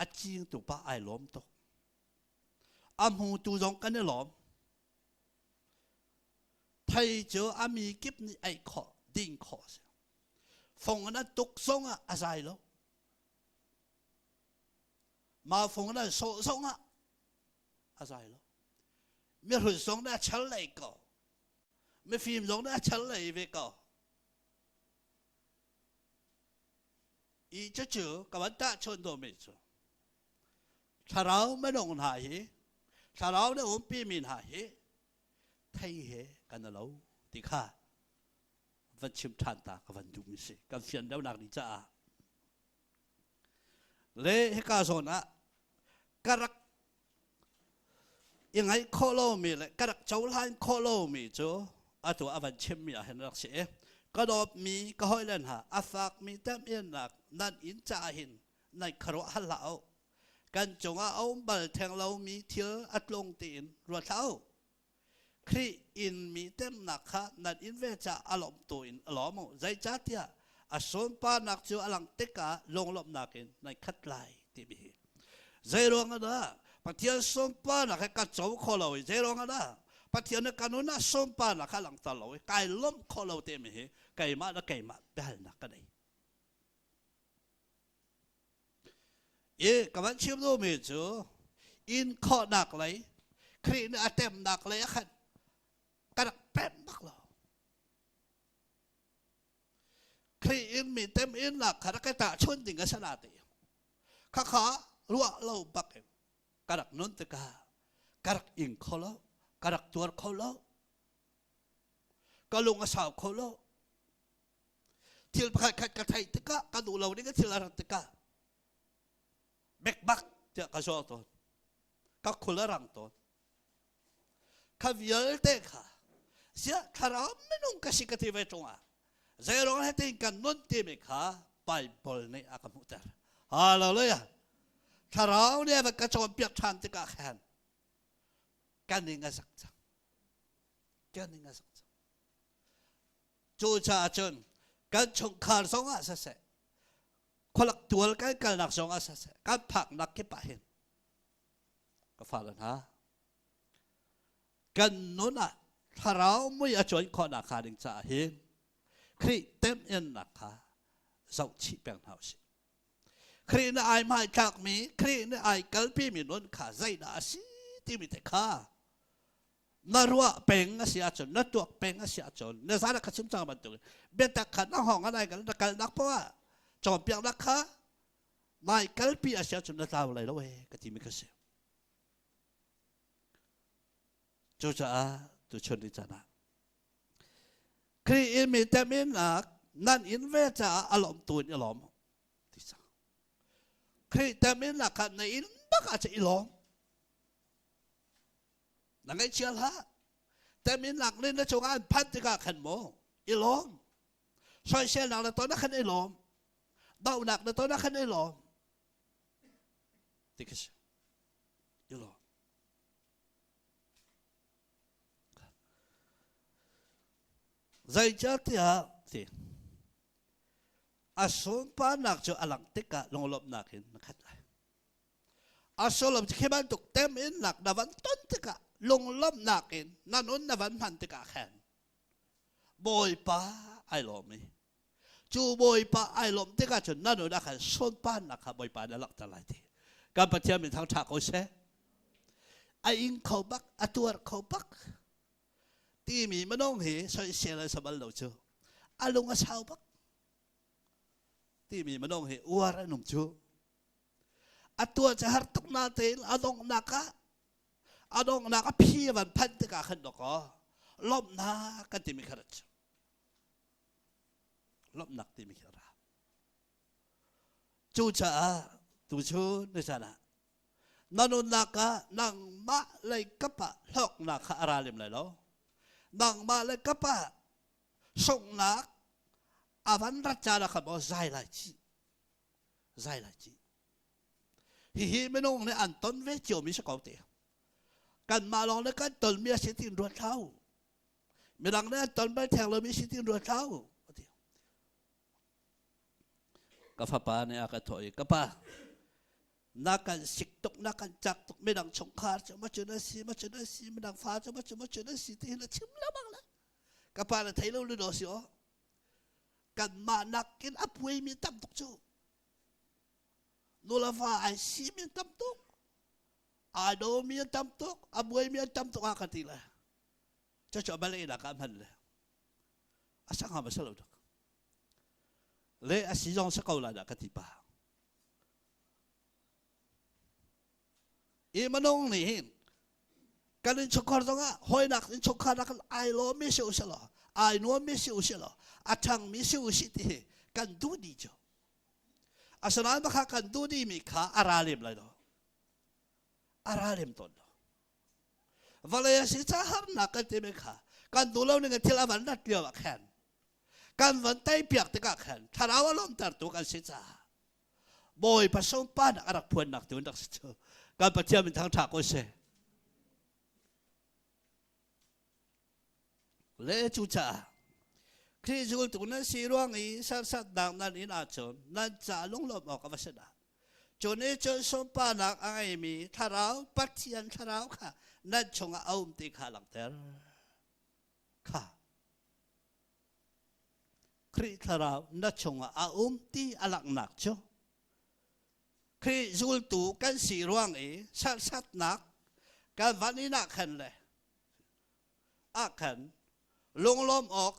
A cingtu pa ai lawm tuk. A hmutu zong kan i lawm. Thei cu a mi kip nih ei khawh, ding khawh a si. Fung in an tuk zong ah a zai lo. Mah fung in an sawh zong ah a zai lo. Mihrut zong nih a chal lei ko. Mifim zong nih a chal lei ve ko. I cucu ka van tahchunh dawmi cu thlarau minung hna hi thlarau nih umpi mi hna hi thei he kan lo ti kha van chim ṭhan ta ka van duhmi si kan fian deuhnak ding caah le hika zawn ah ka rak i ngaih khawh lomi le ka rak cohlan khawh lomi cu atu a van chimmi ah hin rak si i ka dawtmi ka hawile hna a fakmi temhinnak nan inn caah hin nan khuaruah hal hlah u kan cungah a um bal theng lomi thil a tlung tiin ruat hlah u Khrih in mi temnak kha nan in ve caah a lawmhtu in a lawm u. Zeicahtiah a sunparnak cu a langh tikah lunglawmhnak in nan khat lai timi hi. Zeiruang ah dah Pathian sunparnak he ka co kho lo i zeiruang ah dah Pathian nih ka nun ah sunparnak kha langhter lo i kai lawmh kho lo timi hi keimah le keimah biahalnak ka nei. I ka van chim duhmi cu inn khawhnak lei Khrih nih a temnak lei ah khan ka rak pemh bak lo. Khrih in mi tem innak kha rak ka tahchun ding a si na ti. Khakha ruah lo bak in ka rak nun tikah ka rak ing kho lo, ka rak tuar kho lo, ka lung a sau kho lo. Thil pakhat khat ka theih tikah ka duh lo ding thil a rat tikah bekbak tiah ka zaw tawn. Ka khul a rang tawn. Kha vialte kha siah thlarau minung ka si ka ti ve ṭung ah zeiruang he tin kan nun timi kha Bible nih a ka hmuhter. Hallelujah. Thlarau nih a ka cawnpiak ṭhan tikah khan kan ning a zak cang. Kan ning a zak cang. Cucaah cun kan chungkhar zongah siseh, khualak tual kan kalnak zongah siseh, kan phaknak kip ah hin ka fale hna, kan nun ah thlarau mui a cuan khawhnak hnga ding caah hin Khrih temhinnak kha zohchih peng hna usih. Khrih nih ai hmaitlakmi, Khrih nih ai kalpimi nun kha zeidah a si timi te kha na ruah peng a si ahcun na tuak peng a si ahcun na zan ka chim cang bantuk biatak kha na hong nai kal na kalnak poah cawnpiaknak kha nai kalpi a si ahcun na tlau lai lo he ka timi ka si cucaah tuchun ni caan ah Khrih in mi teminnak nan in ve caah a lawm tu in i lawm ti cang Khrih teminnak kha na in bak ah i lawm Na ngaihchia hlah. Teminnak nih na cungah an phanh tikah khan maw i lawm. Soiselnak na ton ah khan i lawm. Dohnak na ton ah khan i lawm. Ti khi si. I lawm. Zeicahtiah ti a sunparnak cu a langh tikah lunglawmhnak in na khat lai. A sullam cu khi bantuk teminnak na van ton tikah lunglawmhnak in na nun na van hman tikah khan Bawipa ai lawm i cu Bawipa ai lawmh tikah cun na nun ah khan sunparnak kha Bawipa na langhter lai ti. Kan Pathian min thangṭha ko seh. A ing kho bak, a tuar kho bak timi minung hi soisel an sa bal lo cu. A lung a sau bak timi minung hi uar an um cu. A tuah cu har tuk natein a donghnak ah a donghnak a phi a van phanh tikah khan dawkaw lawmhnak kan timi kha rat cu lawmhnak timi khi a ra cucaah tuchun ni caan ah na nunnak ah nangmah lei kap ah hlawknak kha a ra lem lai lo nangmah lei kap ah sunghnak a van rat caan ah khan maw zai lai ci zai lai ci hihi minung nih an ton ve ciomi si ko te kanmah lawng nih kan tonmi a si tiin ruat hlah u midang nih an ton bal theng lomi si tiin ruat hlah u ti ka fapa nih a ka thawh i ka pa. Na kan sik tuk, na kan cak tuk, midang chungkhar cu ma cu na si, ma cu na si, midang fa cu ma cu ma cu na si ti hi na chim lengmang le. Ka pa na thei lo lu do si aw. Kanmah nakin a puaimi tam tuk cu. Nu le va ai simi an tam tuk. Ai dawmi an tam tuk. A buaimi an tam tuk ah ka ti le. Cucu a bal nak ah hman le. A sang hama salo tuk. Le a si zong sa ko la dah ka ti pa. I manung nih hin kan innchungkhar zongah hawinak innchungkhar ah kan ai lawmmi si usih law ai nuammi si usih law a ṭhangmi si usih ti hi kan duh dih cu. Asinain bakha kan duh dihmi kha a ra lem lai lo. A ra lem tawn lo. Vawlei a si ca harnak kan timi kha kan duh lo ning in thil a van rat lio ah khan kan van teipiak tikah khan thlarau a lawmtertu kan si caah Bawipa sunparnak a rak phuannak tu rak si cu. Kan Pathian min thangṭha ko seh. Le cucaah Khrih zultu nan si ruang i serhsatnak nan in ahcun nan ca lunglawmh awk a va si dah. Cu nih cun sunparnak a ngeimi thlarau Pathian thlarau kha nan chungah a um ti kha langhter. Kha Khrih thlarau na chungah a um ti a langhnak cu Khrih zultu kan si ruang i serhsatnak kan van in ah khan le ah khan lunglawm awk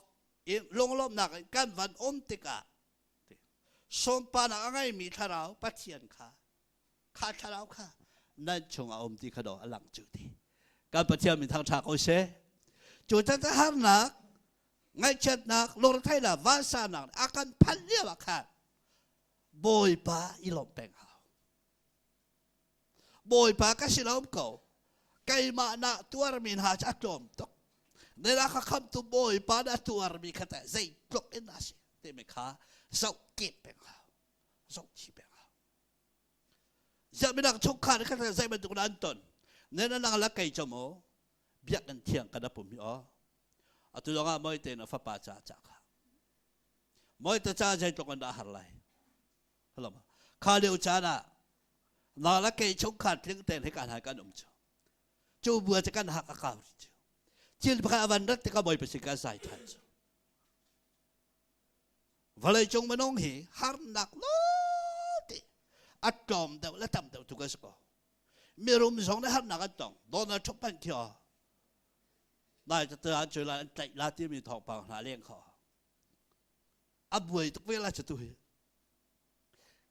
lunglawmhnak in kan van um tikah sunparnak a ngeimi thlarau Pathian kha kha thlarau kha nan chungah a um ti kha dawh a lang cu ti kan Pathian min thangṭha ko seh cu caah harnak ngaihchiatnak lungretheihnak vansannak a kan phanh lio ah khan Bawipa i lawmh peng hau Bawipa ka sin a um ko keimah na tuarmi hna cu a tlawm tuk nila ka khamtu Bawipa na tuarmi kha teh zeitluk in a si timi kha zoh kep peng hau zoh chih peng hau Ziah midang chungkhar kha zei bantuk an ton ne na nang la kei cho maw biakinn thiang kan pum hi aw atu zong ah moi te na fapa ca ca kha moi te ca zeitluk an dah har lai hello kha lio caan ah na la kei chungkhar tling ten he kan hai kan um chu chu bua che kan hak a kau chu thil pakhat avan rat te ka moi pasi ka sai than chu Vawleicung minung hi harnak lawngte a tlawm deuh le tam deuh tu kan si ko. Mirum zong nih harnak an tong. Donald Trump hmanh khi nai te an cu lai an tlaih la timi thawngpang hna leng kho. A buai tuk ve la cu tu hi.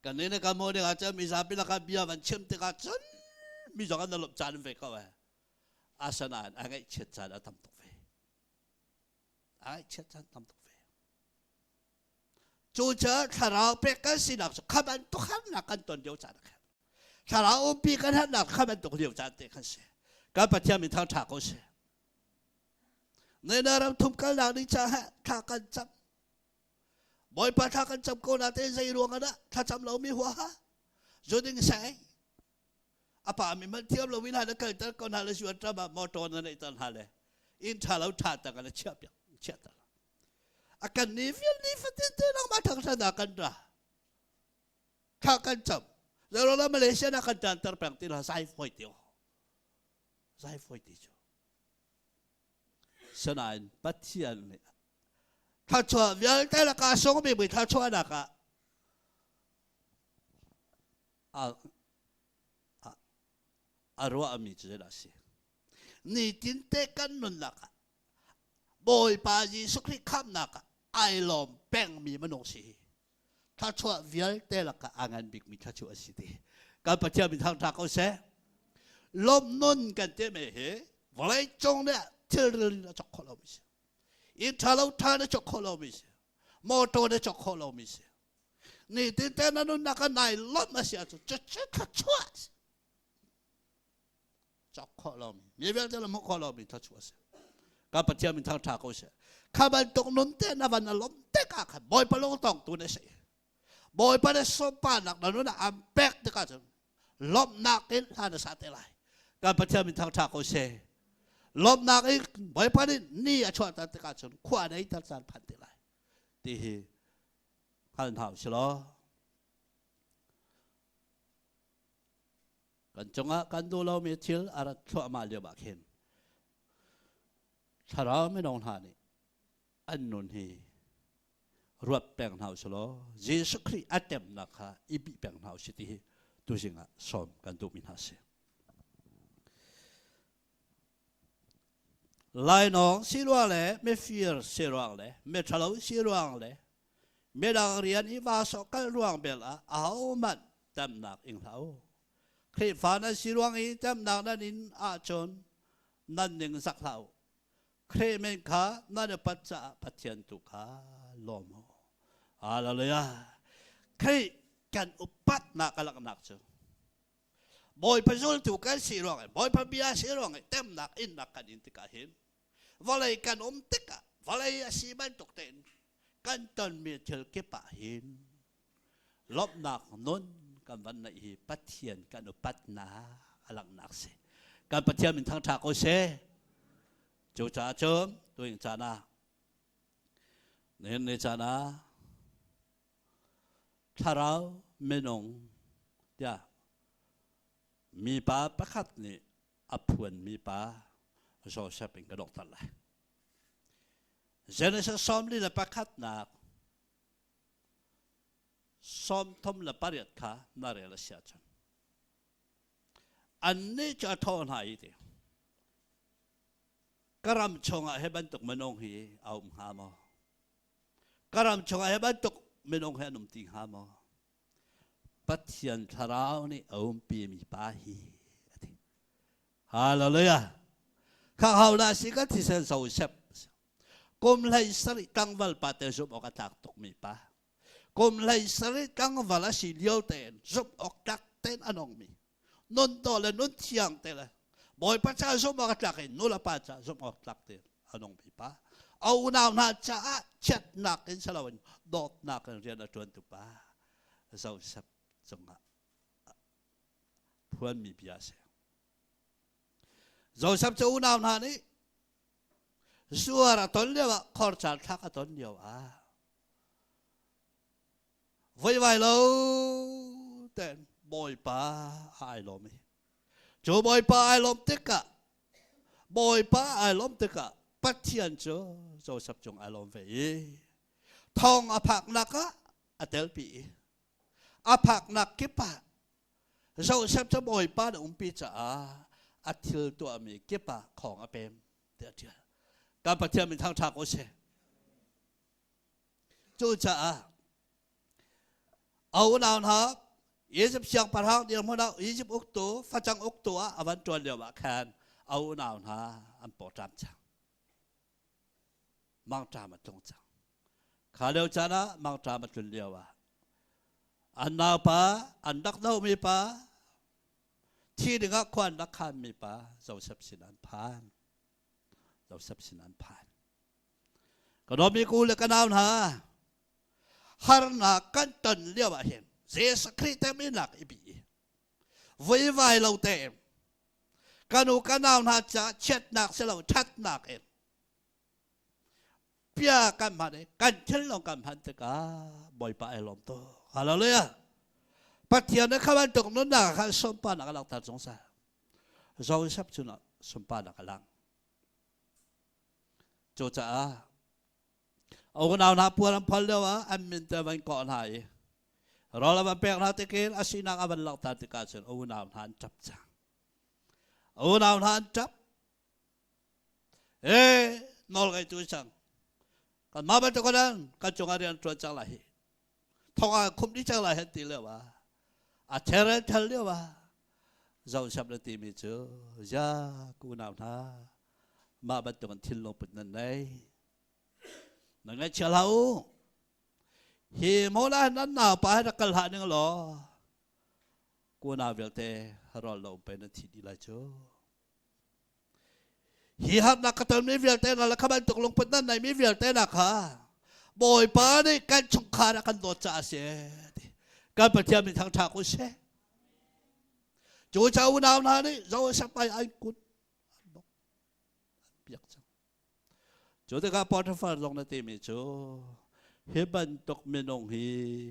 Kan ne kan mo ding ah cun mizapi lakah bia van chim tikah cun mi zong an lawmh caan ve ko eh. Asanain a ngaihchiat caan a tam tuk ve. Ai chiat caan tam tuk ve. Cucaah thlarau pek kan sinak cu kha bantuk harnak kan ton lio caan ah khan thlarau umpi kan harnak kha bantuk lio caan te khan si. Kan Pathian min thangṭha ko seh. Nena ram thum kalnak ding caah thla kan cam. Bawipa thla kan cam ko na te zei ruang ah dah thlacam lomi huaha zu ding sai a pa mi man thiam lo in hna le kalter ko hna le suan ṭam ah motor na neih ter hna le inn ṭha lo ṭha tak na chiah piak chiah ter a kan ni vial ni fatin te nangmah thangṭhat ah kan ra thla kan cam zero la Malaysia na kan tan ter peng ti la zai foi ti zai foi ti cu sanain Pathian nih thluachuah vialte laka sungmi mi thluachuahnak ah a, a, a ruahmi cu zeidah a si nitinte kan nunnak ah Bawipa Jesuh Khrih khamnak ah ai lawm pengmi minung si hi thluachuah vialte lakah a ngan bikmi thluachuah a si ti kan Pathian min thangṭha ko seh lawm nun kan timi hi vawlei cung nih thilri in a cawk khawh lomi si inn ṭha lo ṭha na cawk khawh lomi si motor na cawk khawh lomi si Nitin te na nunnak ah nai lawmh a si ahcun cucu thluachuah a si. Cawk khawh lomi, mi vialte le hmuh khawh lomi thluachuah a si. Kan Pathian min thangṭha ko seh. Kha bantuk nun te na van a lawmh tikah khan Bawipa lungtong tu na si. Bawipa nih sunparnak na nun ah an pek tikah cun lawmhnak in hla na sa te lai. Kan Pathian min thangṭha ko seh. Lawmhnak in Bawipa nih ni a chuahter tikah cun khua na iter caan phan te lai. Ti hi hngal hna usih law. Kan cungah kan duh lomi thil a rat thluahmah lio ah khin thlarau minung hna nih an nun hi ruat peng hna usih law Jesuh Khrih a temnak kha i bih peng hna usih ti hi tuzing ah sawm kan duhmi hna si. Lainawng si ruang le mifir si ruang le miṭhalo si ruang le midang rian i vaa sawh kal ruang bel ah ahohmanh temnak ing hlah u. Khrihfa nan si ruang i temnak nan in ahcun nan ning zak hlah u. Khrih min kha nan upat caah Pathian tu kha lawm u. Hallelujah. Khrih kan upatnak a langhnak cu Bawipa zultu kan si ruang i Bawipa bia si ruang i temnak innak kan in tikah hin vawlei kan um tikah vawlei a si bantuk tein kan tonmi thil kip ah hin lawmhnak nun kan van neih hi Pathian kan upatnak a langhnak si. Kan Pathian min thangṭha ko seh. Cucaah cun tuing caan ah nihin ni caan ah thlarau minung tiah mipa pakhat nih a phuanmi pa Joseph in ka donghter lai. Genesis 41nak 38 kha na rel a si ahcun annih cu a thawh hna i ti ka ram chungah hi bantuk minung hi a um hnga maw ka ram chungah hi bantuk minung hi an um ti hnga maw Pathian thlarau nih a umpi mi pa hi a ti Hallelujah kha hau la si ka thisen Joseph kum hlei sarih tlangval pa te zumh awk a tlak tuk mi pa kum hlei sarih tlangval a si lio tein zumh awk tlak tein a nung mi nun to le nun thiang te le bawipa ca zumh awk a tlak in nu le pa ca zumh awk tlak tein a nung mi pa a unau hna caah chiatnak in saloin dawtnak in rian a ṭuantu pa Joseph cungah phuanmi bia a si. Joseph cu unau hna nih zuar a ton lio ah khorcar thlak a ton lio ah voivai lo ten bawipa ai lawm i cu bawipa ai lawm tikah bawipa ai lawm tikah Pathian cu Joseph cung ai lawm ve i thong a phaknak ah a telpi i a phaknak kip ah Joseph cu Bawipa na umpi caah a thil tuahmi kip ah khong a pem tiah a ṭial. Kan Pathian min thangṭha ko seh. Cucaah a unau hna Egypt siangpahrang dirhmun ah Egypt uktu facang uktu ah a van ṭuan lio ah khan a unau hna an pawṭam cang. Mangṭam a tlung cang. Kha lio caan ah mangṭam a tlun lio ah an naupa an rak dohmi pa thi dingah khua an rak khanmi pa Joseph sin an phan. Joseph sin an phan. Ka dawmi ku le ka nau hna harnak kan ton lio ah hin Jesuh Khrih teminak i bi vuivai lo tein kan u ka nau hna ca chiatnak si lo ṭhatnak in bia kan hman i kan thil lawng kan hman tikah Bawipa ai lawm tuk. Hallelujah. Pathian nih kha bantuk nunnak khan sunparnak a langhter zungzal. Joseph cu sunparnak a lang. Cucaah a unau hna puan an phol lio ah an min te van kawh hna i rawl a van pek hna tikin a sinak a van langhter tikah cun a unau hna an ṭap cang. A unau hna an ṭap. Ee nawl ngeitu cang. Kanmah bantuk in kan cungah rian ṭuan cang lai hi. Thong ah khum dih cang lai hen ti lio ah a therel thel lio ah Joseph na timi cu ya unau hna mah bantuk in thinlung put nan nei. Na ngaihchia hlah u. Hi mola nan naupa he rak kal hlah ning law kunau vialte rawl lo pe nan thi dih lai cu. Hi harnak ka tonmi vialte hna le kha bantuk lungput nan neimi vialte hna kha Bawipa nih kan chungkhar a kan dawt caah a si. Kan Pathian min thangṭha ko seh. Cu ca unau hna nih Joseph ai an kut an bok an piak cang. Cu tikah Potiphar zong na timi cu hi bantuk minung hi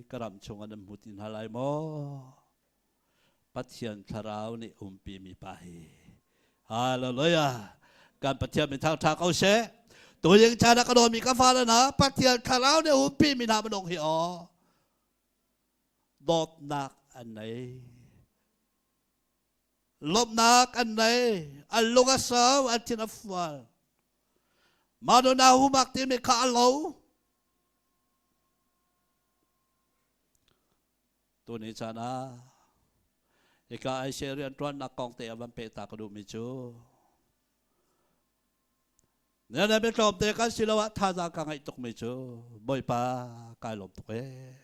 ka ram chungah nan hmu ti hna lai maw? Pathian thlarau nih umpi mi pa hi. Hallelujah. Kan Pathian min thangṭha ko seh. Tuying chan ah ka dawmi ka fale hna Pathian thlarau nih umpi mi hna minung hi aw dawtnak an nei. Lawmhnak an nei. An lung a sau, an thin a fual. Madonna humak timi kha a lo. Tuni caan ah hika ICA rianṭuannak kong te a van peh ta ka duhmi cu Nene mi tlawmte kan si lo ah thazaang ka ngeih tukmi cu Bawipa kai lawm tuk ee.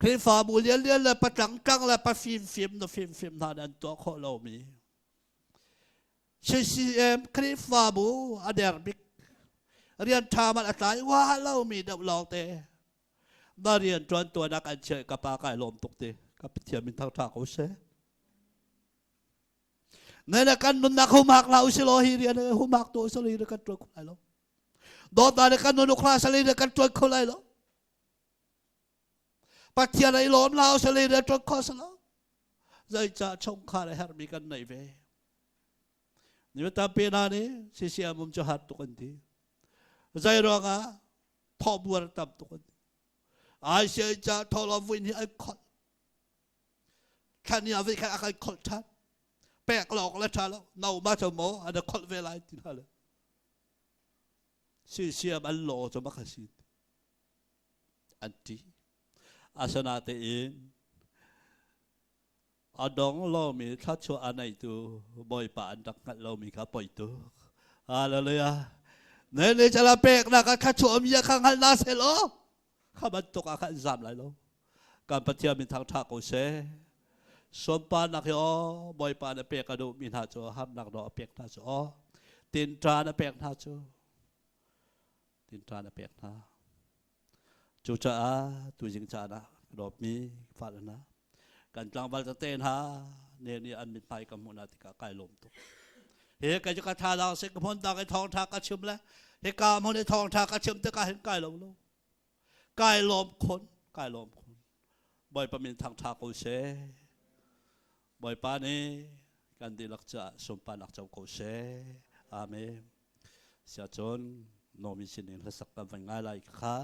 Khrihfabu lianlian le patlangtlang le pafimfim na fimfim hna nih an tuah khawh lomi CCM Khrihfabu a der bik rian ṭha man a tlai wa lomi deuh lawngte na rian ṭuan tuanak an chiah ka pa kai lawm tuk ti ka Pathian min thangṭha ko seh. Ne le kan nunnak humhak hlah usih law hi rian humhak tu usih law hi kan ṭuan kho lai lo. Dawtnak le kan nun ukra sal hi kan ṭuan kho lai lo. Pathian ai lawm hlah usih law hi ṭuan kho lo. Zeicah chungkhar a herhmi kan nei ve. Ni tampi hna nih CCM um cu har tuk an ti. Zei ruangah thawhbuar tam tuk an ti. Ai sia ca thawlawm vuin hi ai kholh. Thlan ni ah voi khat a kan kholh ṭhan. Pek lawk le ṭha lo. No ma cho mo an kholh ve lai ti hna le. CCM an law cu bak a si. An ti. Asinatein a dong lomi thluachuah a neitu Bawipa an rak hngalh lomi kha poi tuk. Hallelujah. Ne ne cala peknak ah thluachuah mi kha hngal na seh law kha bantuk ah khan zam lai lo. Kan Pathian min thangṭha ko seh. Sunparnak hi aw Bawipa na pek a duhmi hna cu harnak dawh a pek hna cu aw tinṭa na pek hna cu tinṭa na pek hna. Cucaah tuzing caan ah ka dawtmi fale hna, kan tlangval tete hna ne nih an mithmai ka hmuh hna tikah kai lawm tuk. Hi kai cu ka thazaang si ka hmun dang i thawngṭha ka chim le hika hmun i thawngṭha ka chim tikah hin kai lawm lo. Kai lawm khun, kai lawm khun. Bawipa min thangṭha ko seh. Bawipa nih kan dihlak caah sunparnak co ko seh. Amen. Siacun Nomi sinin hlasak kan van ngai lai kha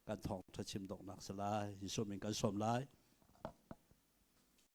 kan thawngṭha chim donghnak si lai. Jesuh min kan sawm lai.